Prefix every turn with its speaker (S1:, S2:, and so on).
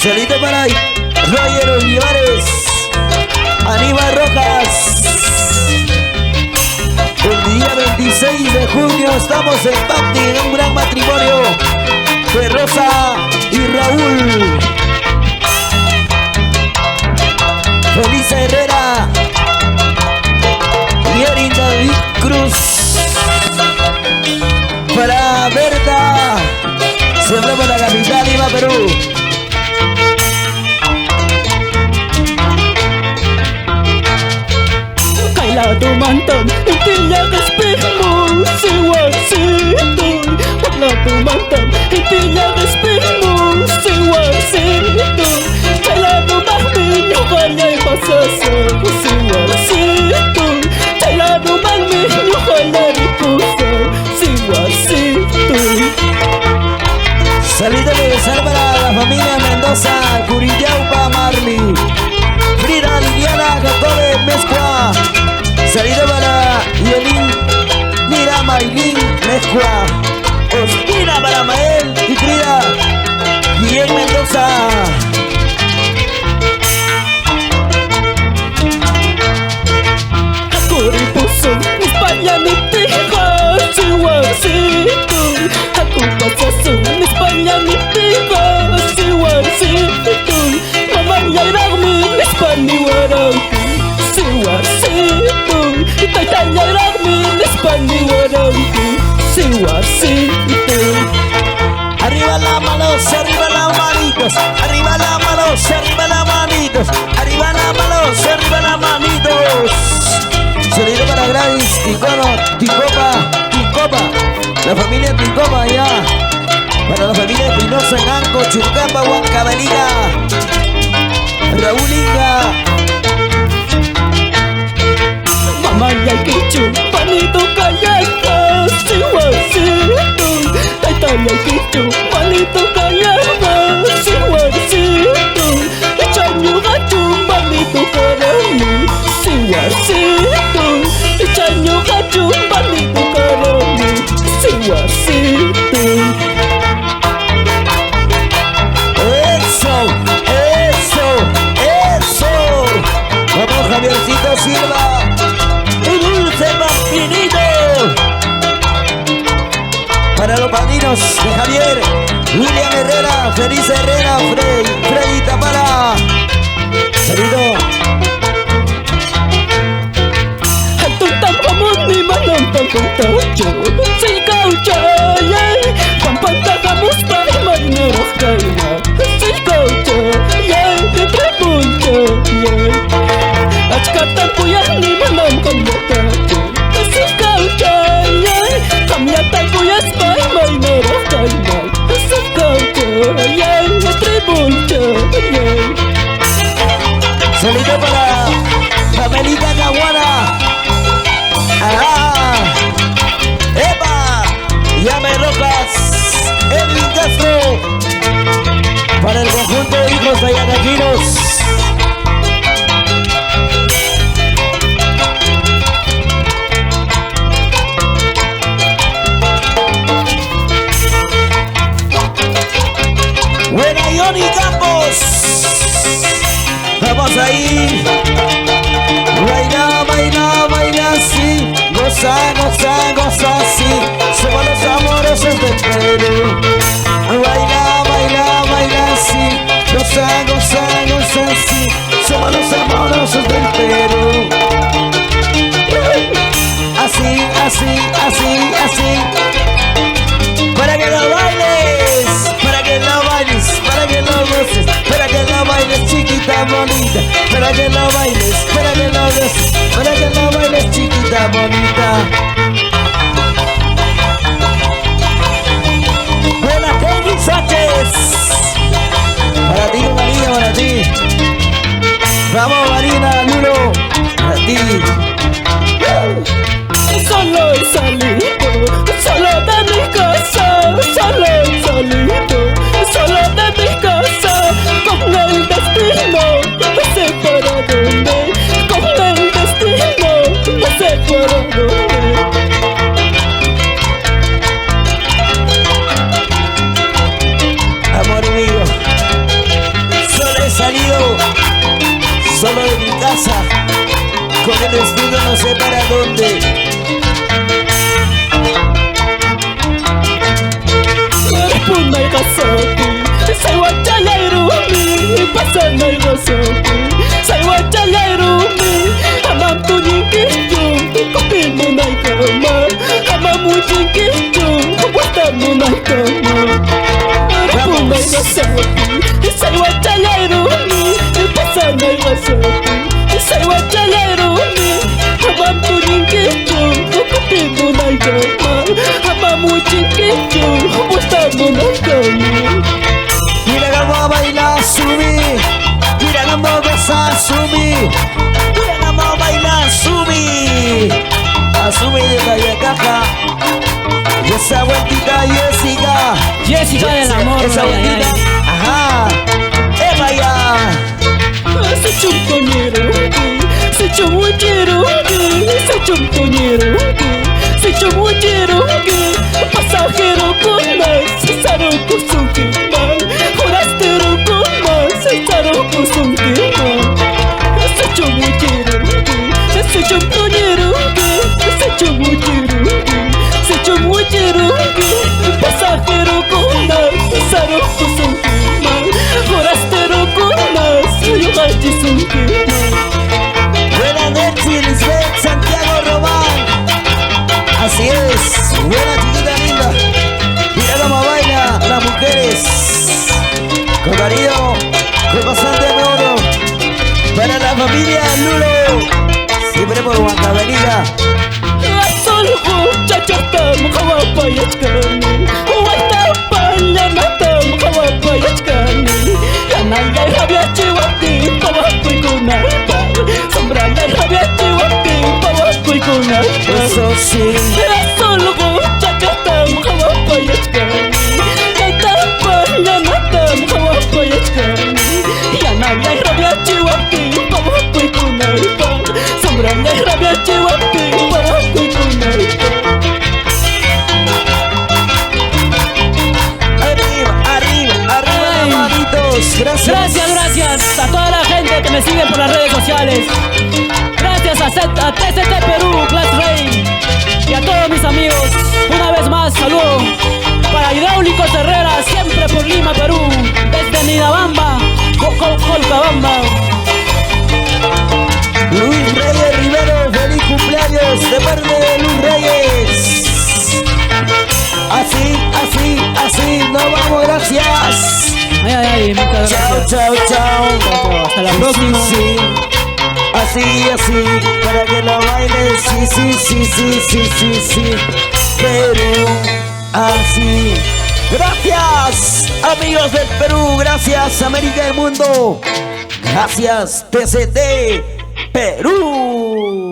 S1: Saludito para Roger Olivares, Aníbal Rojas. El día 26 de junio estamos en Pacti, en un gran matrimonio de Rosa y Raúl. Felisa Herrera y Erin David Cruz. Para Berta, sembramos la capital, Lima, Perú.
S2: Kailadumantan, intillaqispikmu siwasituy. Waqladumantan, intillaqispikmu siwasituy. Chayladumaqmi ñuqallay pasasaq siwasituy. Chayladumaqmi ñuqallay rikusaq siwasituy.
S1: Saludito especial para la familia Mendoza, Curiyaupa, Marley, Frida, Liliana, Jacobe, Mezcua. Saludo para Yelín, Mira, Maylin, Mezcua. Ospina para Mael y Frida, Guillén Mendoza.
S2: Hakuripusun, España ni tija, siwasituy. Hakupasasun, España ni tija, siwasituy. Mamallaraqmi nispa niwaranki, siwasituy. Taytallaraqmi nispa niwaranki, siwasituy.
S1: Arriba las manos, arriba las manitos, arriba las manos, arriba las manitos, arriba las manos, arriba las manitos. Saludo para Gladys, Ticono, Ticopa, Ticopa, la familia Ticopa allá. Para la familia Espinosa en Anco, Churcapa, Huancavelica, Raúl Inga.
S2: Mamallaykichu, panito kallanqa, siwasituy. Taytallaykichu, panito kallanqa, siwasituy. Chañuqachu, panito karani, siwasituy. Chañuqachu, panito karani, siwasituy.
S1: Eso, eso, eso. Vamos, Javiercito Silva. Dulce Martinito. Para los padrinos de Javier, William Herrera, Feliz Herrera, Freddy Tapara. Saludo. Saludo para Pamelita Caguana. ¡Ajá! ¡Epa! Llame Rojas, Edwin Castro. Para el conjunto de hijos ayacachinos. Buena Johnny Campos. Vamos ahí. Baila, baila, baila así. Goza, goza, goza así. Somos los amorosos del Perú. Baila, baila, baila así. Goza, goza, goza así. Somos los amorosos del Perú. Así, así, así, así. Para que lo bailes, para que lo bailes, para que lo goces, para que lo bailes, chiquita bonita, para que lo bailes, para que lo goces, para que lo bailes, chiquita bonita. Buena Kenny Sánchez. Para ti, María, para ti. Vamos, Marina, Lulo, para ti.
S2: Solo y solito, solo de mi casa, solo y solito, solo de mi casa, con el destino, no sé para dónde, con el destino, no sé para dónde.
S1: Amor mío,
S2: Pasanay wasapi Saywachalay rumi Amam tuñinkichu Kutimunaykama Amam wichinkichu Watamunaykama Ripunay wasapi Saywachalay rumi Pasanay wasapi Saywachalay rumi Amam tuñinkichu Kutimunaykama Amam wichinkichu Watamunaykama.
S1: Mira cómo baila Sumi, mira cómo goza Sumi, mira cómo baila Sumi. A Sumi de Cayacaja. Y esa vueltita Jessica.
S3: Jessica del amor.
S1: Esa
S3: ay, ay,
S1: vueltita.
S3: ay.
S1: Ajá. Eva ya.
S2: Pasajero con forastero con pasajero con forastero con.
S1: Buenas noches, Lisbeth Santiago Román. Así es, buena chiquita linda. Mira cómo baila las mujeres. Con cariño, con bastante amor. Para la familia Lulo. Siempre por Huancavelina. Eso sí. Arriba, arriba, arriba las manitos. Gracias.
S3: Gracias, gracias a toda la gente que me sigue por las redes sociales. Gracias a TCT Perú, Class Rey y a todos mis amigos. Una vez más, saludo para Hidráulicos Herrera, siempre por Lima, Perú, desde Nidabamba, Colcabamba.
S1: Luis Reyes Rivero, feliz cumpleaños de parte de Luis Reyes. Así, así, así, nos vamos, gracias.
S3: Ay, ay, ay, muchas
S1: Chao,
S3: gracias.
S1: chao, chao.
S3: Chao, hasta la
S1: Sí,
S3: próxima.
S1: Sí, sí. Así, así, para que lo bailes. Sí, sí, sí, sí, sí, sí, sí. Perú, así. Gracias, amigos del Perú. Gracias, América del Mundo. Gracias, TCT Perú.